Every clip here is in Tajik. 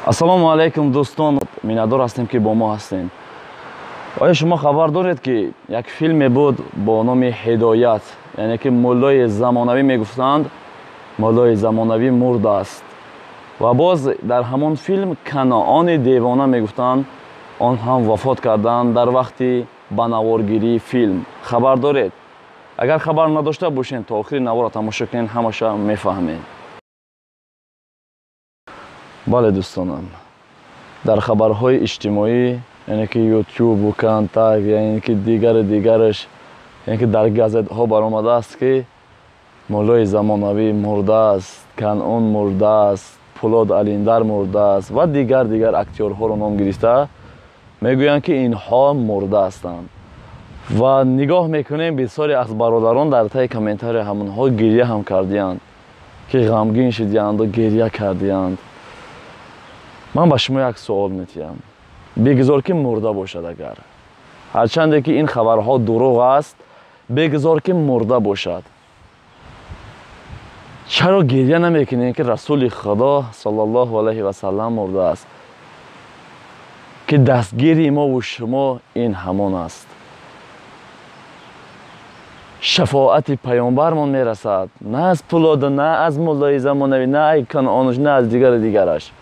Ассалому алайкум дӯстон, миннатдор ҳастем, ки бо мо ҳастем. Оё шумо хабар доред, ки як филме буд бо номи Ҳидоят, яъне ки муллои замонавӣ мегуфтанд, муллои замонавӣ мурдааст. Ва боз дар ҳамон филм Канъони девона мегуфтанд, он ҳам вафот карданд дар вақти ба наворгирии филм. Хабар доред? Агар хабар надошта бошед, то охири наворро тамошо кунед, ҳамаша мефаҳмед. Бале дӯстонам, дар хабарҳои иҷтимоӣ, яъне ки ютубу Контакт, яъне ки дигару дигараш, яъне ки дар газетҳо баромадааст, ки муллои замонавӣ мурдааст, Канъон мурдааст, Пулод Алиндар мурдааст ва дигар дигар актёрҳоро ном гирифта мегӯянд, ки инҳо мурда ҳастанд. Ва нигоҳ мекунем, бисёре аз бародарон дар таи комментария ҳамонҳо гирья ҳам кардиянд, ки ғамгин шидиянду гирья кардиянд. Ман ба шумо як суол метиҳам: бигзор ки мурда бошад, агар ҳарчанде ки ин хабарҳо дурӯғ аст, бигзор ки мурда бошад, чаро гирья намекунем, ки Расули Худо саллаллоҳу алайҳи васаллам мурдааст, ки дастгири мову шумо ин ҳамон аст? Шафоати паёнбармон мерасад на аз Пулоду, на аз муллои замонавӣ, на ай Канъонуш, на аз дигару дигараш.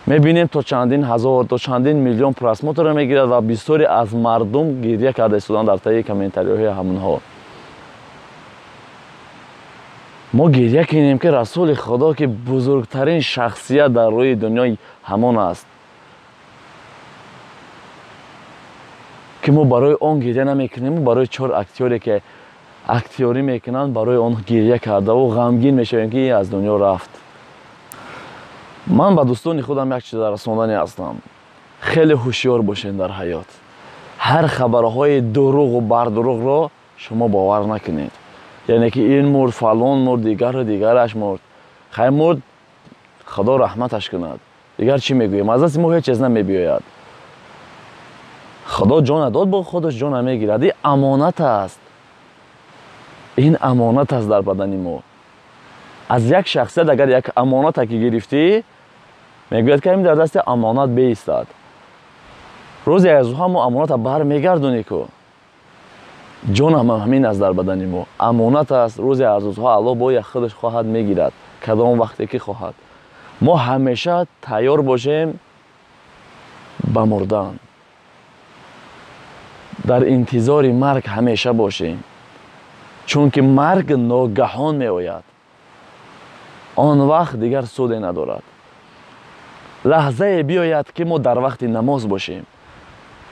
Мебинем, то чандин ҳазор, то чандин миллион просмотрро мегирад ва бисёре аз мардум гирья карда истоданд дар таи комментариҳои ҳамонҳо. Мо гирья кунем, ки Расули Худо, ки бузургтарин шахсият дар рӯи дунё ҳамон аст, ки мо барои он гирья намекунем, барои чор актёре, ки актёрӣ мекунанд, барои он гирья кардаву ғамгин мешавем, ки аз дунё рафт. Ман ба дӯстони худам як чиза расондане ҳастам: хеле ҳушёр бошед дар ҳаёт. Ҳар хабарҳои дурӯғу бардурӯғро шумо бовар накунед, яъне ки ин мурд, фалон мурд, дигару дигараш мурд. Хай, мурд, Худо раҳматаш кунад, дигар чӣ мегӯем? Аз дасти мо ҳеҷ чиз намебиёяд. Худо ҷона дод, бо худаш ҷона мегирад. Ин амонат аст, ин амонат аст дар бадани мо. Аз як шахсият агар як амоната ки гирифтӣ, мегӯяд, ки ҳамин дар дасти амонат беистад, рӯзе аз ҳамо амоната бармегардонӣ ку. Ҷонам ҳамин аст, дар бадани мо амонат аст. Рӯзе аз рӯзҳо Аллоҳ бояд худаш хоҳад мегирад, кадом вақте ки хоҳад. Мо ҳамеша тайёр бошем ба мурдан, дар интизори марг ҳамеша бошем, чунки марг ногаҳон меояд, он вақт дигар суде надорад. Лаҳзае биёяд, ки мо дар вақти намоз бошем,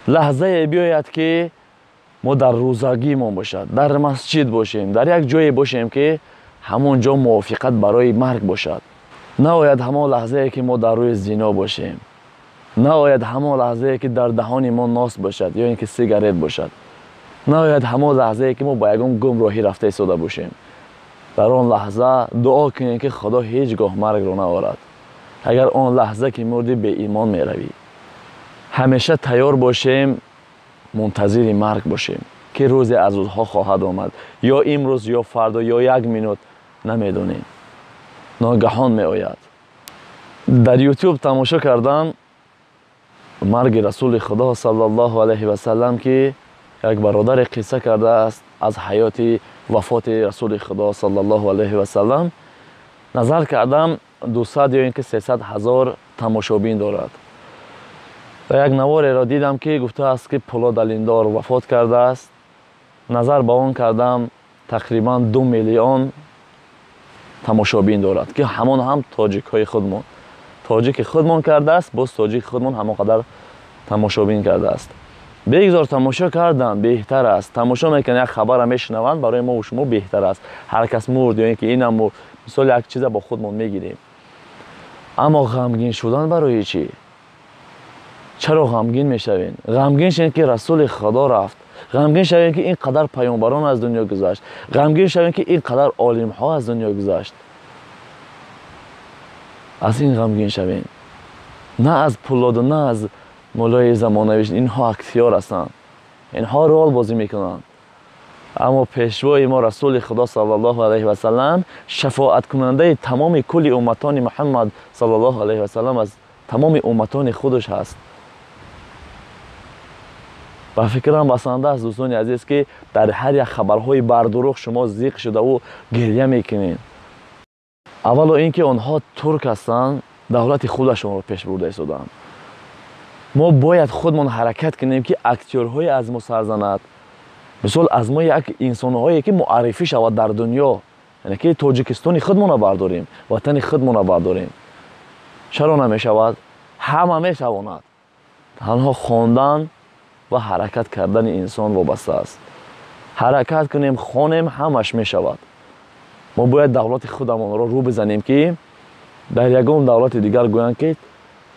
лаҳзае биёяд, ки мо дар рӯзагимон бошад, дар масҷид бошем, дар як ҷое бошем, ки ҳамон ҷо мувофиқат барои марг бошад. Наояд ҳамон лаҳзае, ки мо дар рӯи зино бошем, наояд ҳамон лаҳзае, ки дар даҳони мо нос бошад ё ин ки сигарет бошад, наояд ҳамон лаҳзае, ки мо ба ягон гумроҳӣ рафта истода бошем. Дар он лаҳза дуо кунем, ки Худо ҳеҷ гоҳ маргро наорад. Агар он лаҳза ки мурдӣ, беимон меравӣ. Ҳамеша тайёр бошем, мунтазири марг бошем, ки рӯзе аз рӯзҳо хоҳад омад, ё имрӯз, ё фардо, ё як минут, намедонем, ногаҳон меояд. Дар Ютуб тамошо кардан марги Расули Худо саллаллоҳу алайҳи васаллам, ки як бародаре қисса кардааст аз ҳаёти вафоти Расули Худо саллаллоҳу алайҳи васаллам, назар кардам, 200 ё ин ки 300 ҳазор тамошобин дорад. Ва як навореро дидам, ки гуфтааст, ки Пулод Алиндор вафот кардааст. Назар ба он кардам, тақрибан 2 миллион тамошобин дорад, ки ҳамон ҳам тоҷикҳои худмон, тоҷики худмон кардааст, боз тоҷики худмон ҳамон қадар тамошобин кардааст. Бегзор тамошо кардан, беҳтар аст. Тамошо мекунанд, як хабара мешунаванд, барои мову шумо беҳтар аст. Ҳар кас мурд ё ин ки инам мурд, мисол, як чиза бо худмон мегирем. Аммо ғамгин шудан барои чӣ? Чаро ғамгин мешавем? Ғамгин шавем, ки Расули Худо рафт, ғамгин шавем, ки ин қадар паёнбарон аз дунё гузашт, ғамгин шавем, ки ин қадар олимҳо аз дунё гузашт. Аз ин ғамгин шавем, на аз Пулоду, на аз муллои замонавиш. Инҳо актёр ҳастанд, инҳо рол бозӣ мекунанд. Аммо пешвои мо Расули Худо саллаллоҳу алайҳи васаллам шафоаткунандаи тамоми кулли умматони Муҳаммад саллаллоҳу алайҳи васаллам аз тамоми умматони худаш ҳаст. Ба фикрам басанда аст, дӯстони азиз, ки дар ҳар як хабарҳои бардурӯғ шумо зиқ шудаву гирья мекунед. Аввало ин ки онҳо турк ҳастанд, давлати худашонро пеш бурда истоданд. Мо бояд худмон ҳаракат кунем, ки актёрҳое аз мо сар занад, мисол аз мо як инсонҳое ки муаррифӣ шавад дар дунё, яъне ки Тоҷикистони худмонро бардорем, ватани худмонро бардорем. Чаро намешавад? Ҳама метавонад. Танҳо хондан ва ҳаракат кардани инсон вобаста аст. Ҳаракат кунем, хонем, ҳамаш мешавад. Мо бояд давлати худамонро рӯ бизанем, ки дар ягон давлати дигар гӯянд, ки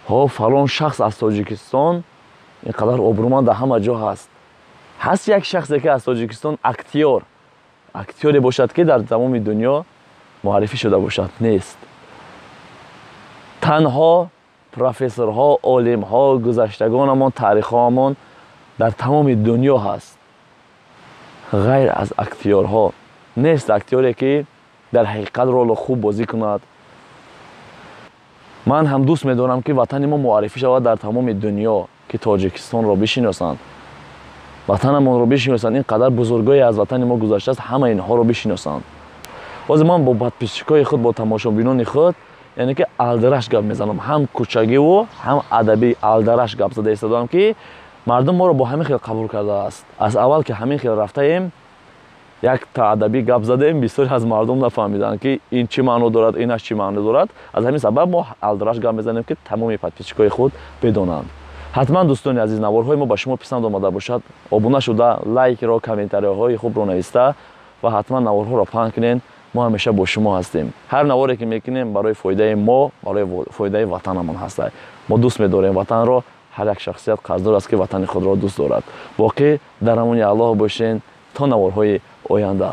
ҳо, фалон шахс аз Тоҷикистон ин қадар обрӯманд дар ҳама ҷо ҳаст. Ҳаст як шахсе, ки аз Тоҷикистон актёре бошад, ки дар тамоми дунё муаррифӣ шуда бошад? Нест. Танҳо профессорҳо, олимҳо, гузаштагонамон, таърихҳоамон дар тамоми дунё ҳаст, ғайр аз актёрҳо. Нест актёре, ки дар ҳақиқат ролро хуб бозӣ кунад. Ман ҳам дӯст медорам, ки ватани мо муаррифӣ шавад дар тамоми дунё, ки Тоҷикистонро бишиносанд, ватанамонро бишиносанд. Ин қадар бузургое аз ватани мо гузаштааст, ҳама инҳоро бишиносанд. Ҳозир ман бо подписчикои худ, бо тамошобинони худ, яъне ки алдараш гап мезанам, ҳам кӯчагиву ҳам адабӣ алдараш гап зада истодам, ки мардум моро бо ҳамин хел қабул кардааст. Аз аввал ки ҳамин хел рафтаем, як адабӣ гап задем, бисёре аз мардум нафаҳмиданд, ки ин чӣ маъно дорад, инаш чӣ маъно дорад. Аз ҳамин сабаб мо алдараш гап мезанем, ки тамоми подписчикои худ бидонанд. Ҳатман, дӯстони азиз, наворҳои мо ба шумо писанд омада бошад, обуна шуда, лайкро, комментариҳои хубро нависта ва ҳатман наворҳоро паҳн кунед. Мо ҳамеша бо шумо ҳастем. Ҳар наворе ки мекунем, барои фоидаи мо, барои фоидаи ватанамон ҳаста. Мо дӯст медорем ватанро. Ҳар як шахсият қарздор аст, ки ватани худро дӯст дорад. Боқӣ дар амони Аллоҳ бошен то наворҳои оянда.